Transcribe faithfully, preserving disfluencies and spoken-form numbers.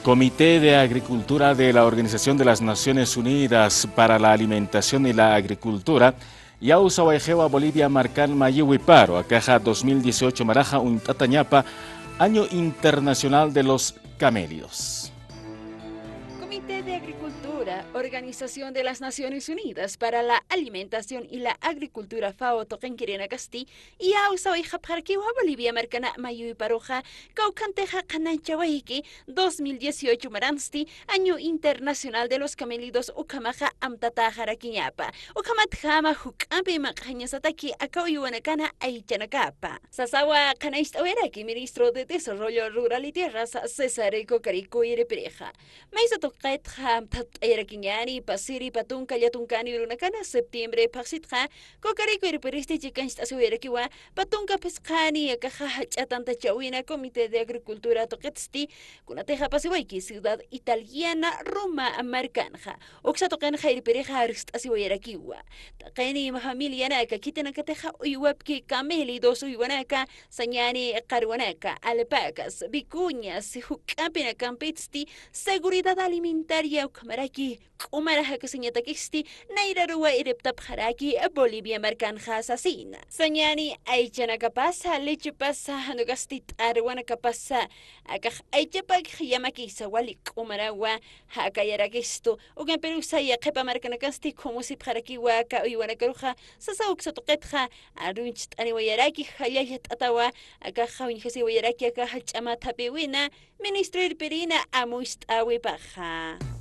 Comité de Agricultura de la Organización de las Naciones Unidas para la Alimentación y la Agricultura, yawsawayxiwa Bolivia markan mayïwiparu, akaxa dos mil dieciocho maraxa uñt'atañapa Año Internacional de los Camélidos. Comité de Agricultura, Organización de las Naciones Unidas para la Alimentación y la Agricultura, FAO tuqinkirinakasti, yawsawayxapxarakiwa Bolivia markana mayïwiparuxa, kawkhantixa qhanañchawayki dos mil dieciocho maransti Año Internacional de los Camélidos ukhamaxa amtatäxarakiñapa. Ukhamatjama juk'ampi maq'añasataki aka uywanakana aychanakapa. Sasawa qhanañcht'awayaraki Ministro de Desarrollo Rural y Tierras, César Cocarico irpirixa. Maysa tuqitxa amtapt'ayarakiñäni, pasiri pä tunka llätunkani urunakana septiembre phaxsitxa, Cocarico irpiristi chikancht'asiwayarakiwa, pä tunka phisqani akaxa jach'a tantachäwina Comité de Agricultura tuqitsti, kunatixa pasiwayki Ciudad Italiana Roma markanxa. Uksa tuqinxa irpirixa arst'asiwayarakiwa. Taqini familianaka khitinakatixa uywapki camélidos uywanaka, sañäni qarwanaka, alpacas, vicuñas, juk'ampinakampitsti seguridad alimentaria ukhamaraki k'umara jakasiñatakisti nayraruwa irptapxaraki Bolivia markanxa sasina. Sañäni aychanakapasa, lechepasa, jan ukasti t'arwanakapasa, akax aychapakix yamakisa wali k'umarawa jakayarakistu. Ukampirusa yaqhipa markanakasti khumsipxarakiwa aka uywanakaruxa, sasa uksa tuqitxa aruncht'aniwayaraki jallallt'atawa, akaxa uñjasiwayaraki aka jach'a mathapïwina, ministro irpirina amucht'äwipaxa.